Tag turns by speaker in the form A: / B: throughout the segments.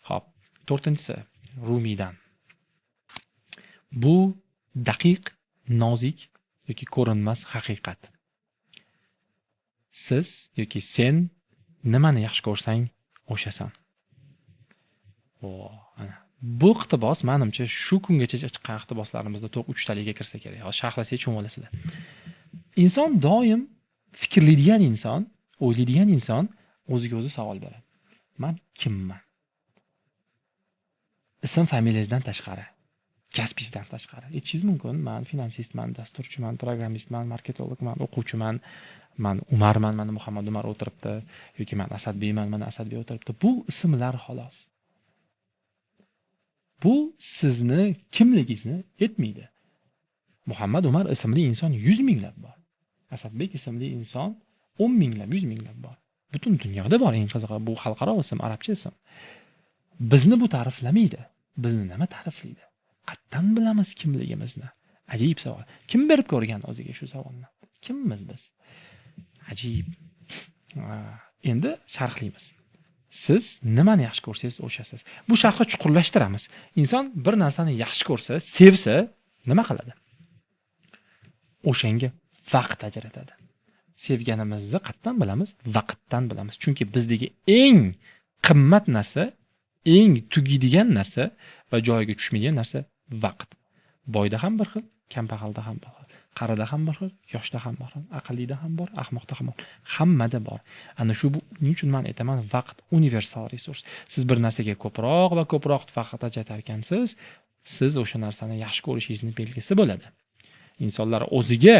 A: Ho'p, to'rtinchisi Rumiydan. Bu daqiq, nozik yoki ko'rinmas haqiqat. Siz yoki sen nimani yaxshi ko'rsang, o'shasan. O, ana. Bu iqtibos, manimcha, shu kungacha chiqqan iqtiboslarimizda top uchtaligiga kirsa kerak. Hozir sharhlasak, tushunib olasizlar. Inson doim fikrlaydigan inson, o'ylaydigan inson o'ziga o'zi savol beradi. Man kimman? Ism familiyangizdan tashqari, kasbingizdan tashqari. Aytishingiz mumkin: man finansistman, dasturchiman, programmistman, marketologman, o'quvchiman, man Umarman, mana Muhammad Umar o'tiribdi, yoki man Asadbekman, mana Asadbek o'tiribdi. Bu ismlar xolos. Bu sizni kimligingizni aytmaydi. Muhammad Umar ismli inson yuz minglab bor. Asadbek ismli inson 10 minglab, yuz minglab bor. Butun dunyoda bor, eng qizig'i, bu xalqaro ism, arabcha ism. Bizni bu ta'riflamaydi. Bizni nima ta'riflaydi? Qayerdan bilamiz kimligimizni? Ajib savol. Kim berib ko'rgan o'ziga shu savolni? Kimmiz biz? Ajib. Endi sharhlaymiz. Siz nimani yaxshi ko'rsangiz, o'shasiz. Bu sharhni chuqurlashtiramiz. Inson bir narsani yaxshi ko'rsa, sevsa, nima qiladi? O'shanga vaqt ajratadi. Sevganimizni qayerdan bilamiz? Vaqtdan bilamiz. Chunki bizdagi eng qimmat narsa, eng tugaydigan narsa va joyiga tushmaydigan narsa vaqt. Boyda ham bir xil, kambag'alda ham bir xil, qarida ham bir xil, yoshda ham bir xil, aqllida ham bor, ahmoqda ham bor, hammada bor. Ana shu, buning uchun man aytaman, vaqt universal resurs. Siz bir narsaga ko'proq va ko'proq vaqt ajratar ekansiz, siz o'sha narsani yaxshi ko'rishingizni belgisi bo'ladi. Insonlar o'ziga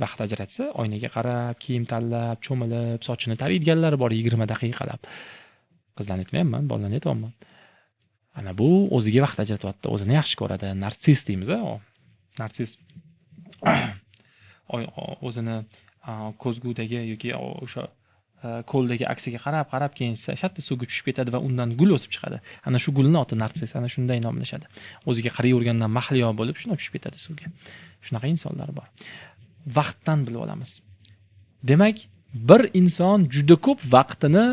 A: vaqt ajratsa, oynaga qarab, kiyim tanlab, cho'milib, sochini taraydiganlar bor 20 daqiqalab. Qizlarni aytmayapman, bolalarni aytyapman. Ana bu o'ziga vaqt ajratyapti, o'zini yaxshi ko'radi. Narsiss deymiz, a, narsiss o'zini ko'zgudagi yoki o'sha ko'ldagi aksiga qarab qarab, keyin shartta suvga tushib ketadi va undan gul o'sib chiqadi. Ana shu gulni oti narsiss, ana shunday nomlashadi. O'ziga qarayvergandan mahliyo bo'lib, shunday tushib ketadi suvga. Shunaqa insonlar bor. Vaqtdan bilib olamiz. Demak, bir inson juda ko'p vaqtini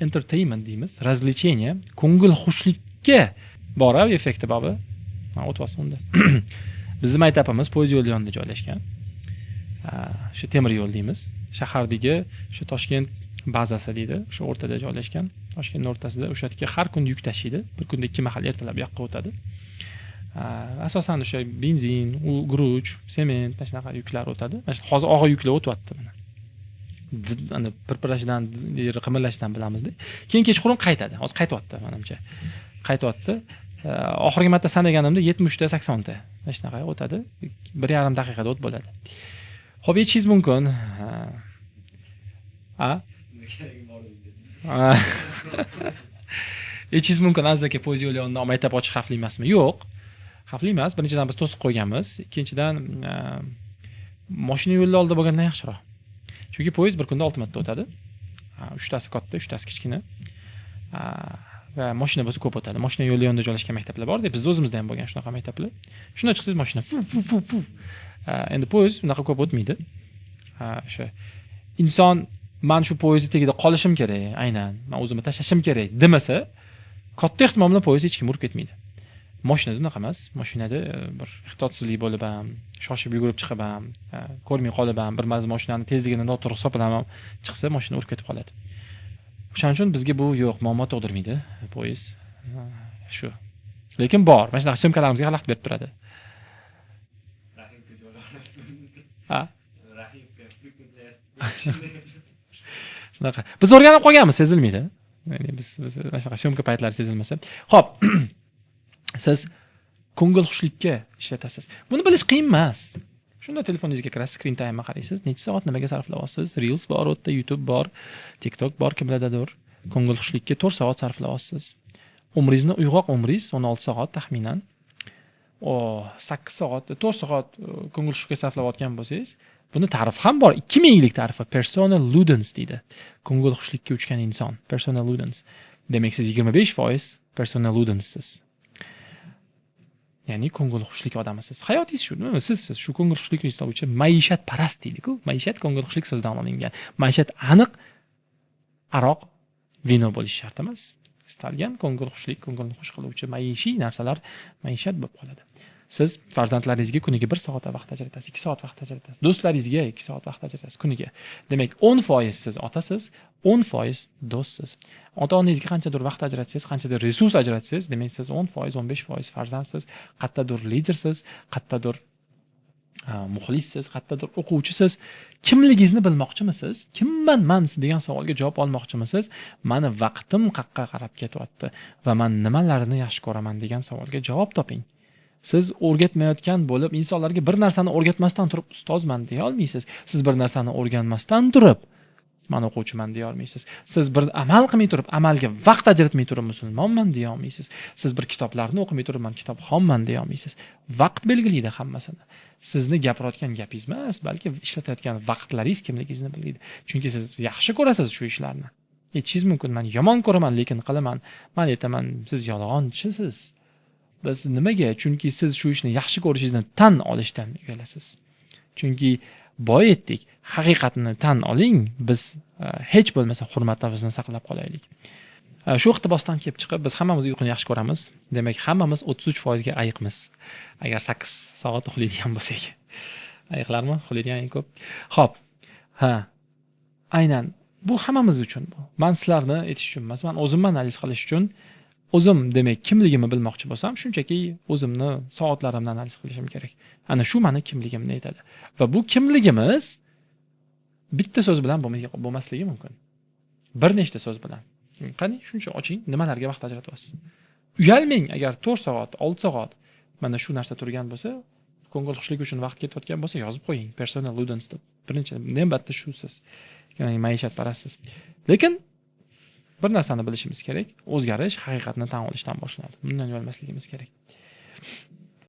A: entertainment deymiz, развлечение, ko'ngil xushlikka bor effekti bormi? O'tyapsiz unda. Bizni maktabimiz poyezd yo'li yonida joylashgan. Shu temir yo'l deymiz, shahardagi shu Toshkent bazasi deydi, o'sha o'rtada joylashgan, Toshkentni o'rtasida. O'sha yerga har kuni yuk tashiydi, bir kunda ikki mahal, ertalab bu yoqqa o'tadi. Asosan o'sha benzin, u guruch, sement, mana shunaqa yuklar o'tadi. Mana shu hozir og'ir yuklar o'tyapti, mana ana pirpirashidan, yeri qimirlashidan bilamizda. Keyin kechqurun qaytadi. Hozir qaytyapti, manimcha qaytyapti. Oxirgi marta sanaganimda 70ta, 80ta, mana shunaqa o'tadi, 1,5 daqiqada o't bo'ladi. Ho'p, aytishingiz mumkin, a aytishingiz mumkin: "Aziz aka, poyezd yo'li yonida maktab ochish xavfli emasmi?" Yo'q, xavfli emas. Birinchidan, biz to'siq qo'yganmiz. Ikkinchidan, moshina yo'lni oldida bo'lgandan yaxshiroq, chunki poyezd bir kunda olti marta o'tadi. Uchtasi katta, uchtasi kichkina. Va moshina bo'lsa, ko'p o'tadi. Moshina yo'li yonida joylashgan maktablar bor, bizni o'zimizda ham bo'lgan shunaqa maktablar. Shundan chiqsangiz, moshina fu fu fu fu. Endi poyezd unaqa ko'p o'tmaydi. O'sha inson "Man shu poyezdni tagida qolishim kerak, aynan man o'zimni tashlashim kerak" demasa, katta ehtimol bilan poyezd hech kim urib ketmaydi. Moshinada unaqa emas. Moshinada bir ehtiyotsizlik bo'lib ham, shoshib yugurib chiqib ham, ko'rmay qolib ham, bir ma'zi moshinani tezligini noto'g'ri hisoblab ham chiqsa, moshina urib ketib qoladi. O'shaning uchun bizga bu yo'q, muammo tug'dirmaydi poyezd. Shu lekin bor, mana shunaqa съёмка larimizga xalaqit berib turadi.
B: Rahimga joylayapsiz.
A: Ha.
B: Rahimga.
A: Shunaqa, biz o'rganib qolganmiz, sezilmaydi. Ya'ni biz mana shunaqa съёмка paytlari sezilmasa. Ho'p, siz ko'ngil xushlikka ishlatasiz. Buni bilish qiyin emas. Shunda telefoningizga kirasiz, screen time qaraysiz, necha soat nimaga sarflayapsiz. Reels bor u yerda, YouTube bor, TikTok bor, kimlardadir ko'ngil xushlikka 4 soat sarflayapsiz. Umringizni, uyg'oq umringiz 16 soat taxminan. O 8 soat, 4 soat ko'ngil xushlikka sarflayotgan bo'lsangiz, buni ta'rifi ham bor, 2000 yillik ta'rifi, persona ludens deydi, ko'ngil xushlikka uchgan inson, persona ludens. Demak, siz 25% persona ludenssiz, ya'ni ko'ngil xushlik odamisiz. Hayotingiz shu. Nima, sizsiz shu ko'ngil xushlik istovchi, maishatparast deydiku. Maishat ko'ngil xushlik so'zidan olingan. Maishat aniq aroq, vino bo'lishi shart emas. Istalgan ko'ngil xushlik, ko'ngilni xush qiluvchi maishiy narsalar maishat bo'lib qoladi. Siz farzandlaringizga kuniga 1 soat vaqt ajratasiz, 2 soat vaqt ajratasiz. Do'stlaringizga 2 soat vaqt ajratasiz kuniga. Demak, 10% siz otasiz, 10% do'stsiz. Ota-onangizga qanchadir vaqt ajratsangiz, qanchadir resurs ajratsangiz, demak, siz 10%, 15% farzandsiz, qayerdadir lidersiz, qayerdadir muxlissiz, qayerdadir o'quvchisiz. Kimligingizni bilmoqchimisiz? Kimman man degan savolga javob olmoqchimisiz? Mani vaqtim qayerqa qarab ketyapti va man nimalarni yaxshi ko'raman degan savolga javob toping. Siz o'rgatmayotgan bo'lib, insonlarga bir narsani o'rgatmasdan turib ustozman deya olmaysiz. Siz bir narsani o'rganmasdan turib man o'quvchiman deya olmaysiz. Siz bir amal qilmay turib, amalga vaqt ajratmay turib musulmonman deya olmaysiz. Siz bir kitoblarni o'qimay turib man kitobxonman deya olmaysiz. Vaqt belgilaydi hammasini. Sizni gapirayotgan gapingiz emas, balki ishlatayotgan vaqtlaringiz kimligingizni belgilaydi. Chunki siz yaxshi ko'rasiz shu ishlarni. Aytishingiz mumkin, man yomon ko'raman, lekin qilaman. Man aytaman, siz yolg'onchisiz. Biz nimaga? Chunki siz shu ishni yaxshi ko'rishingizni tan olishdan uyalasiz. Chunki boya aytdik, haqiqatni tan oling, biz hech bo'lmasa hurmatimizni saqlab qolaylik. Shu iqtibosdan kelib chiqib, biz hammamiz uyquni yaxshi ko'ramiz. Demak, hammamiz 33% ga ayiqmiz. Agar 8 soat uxlaydigan bo'lsak. Ayiqlarmi? Uxlaydigan eng ko'p. Xo'p. Ha. Aynan bu hammamiz uchun bu. Man sizlarni aytish uchun emas, man o'zimni analiz qilish uchun, o'zim, demak, kimligimni bilmoqchi bo'lsam, shunchaki o'zimni soatlarimni analiz qilishim kerak. Ana shu mani kimligimni aytadi. Va bu kimligimiz bitta so'z bilan bo'lmasligi mumkin. Bir nechta so'z bilan. Qani, shuncha oching, nimalarga vaqt ajratyapsiz? Uyalmang, agar 4 soat, 6 soat mana shu narsa turgan bo'lsa, ko'ngil xushlik uchun vaqt ketayotgan bo'lsa, yozib qo'ying. Persona ludens deb. Birinchi navbatda shusiz. Ya'ni maishatparastsiz. Lekin bir narsani bilishimiz kerak: o'zgarish haqiqatni tan olishdan boshlanadi. Bundan uyalmasligimiz kerak.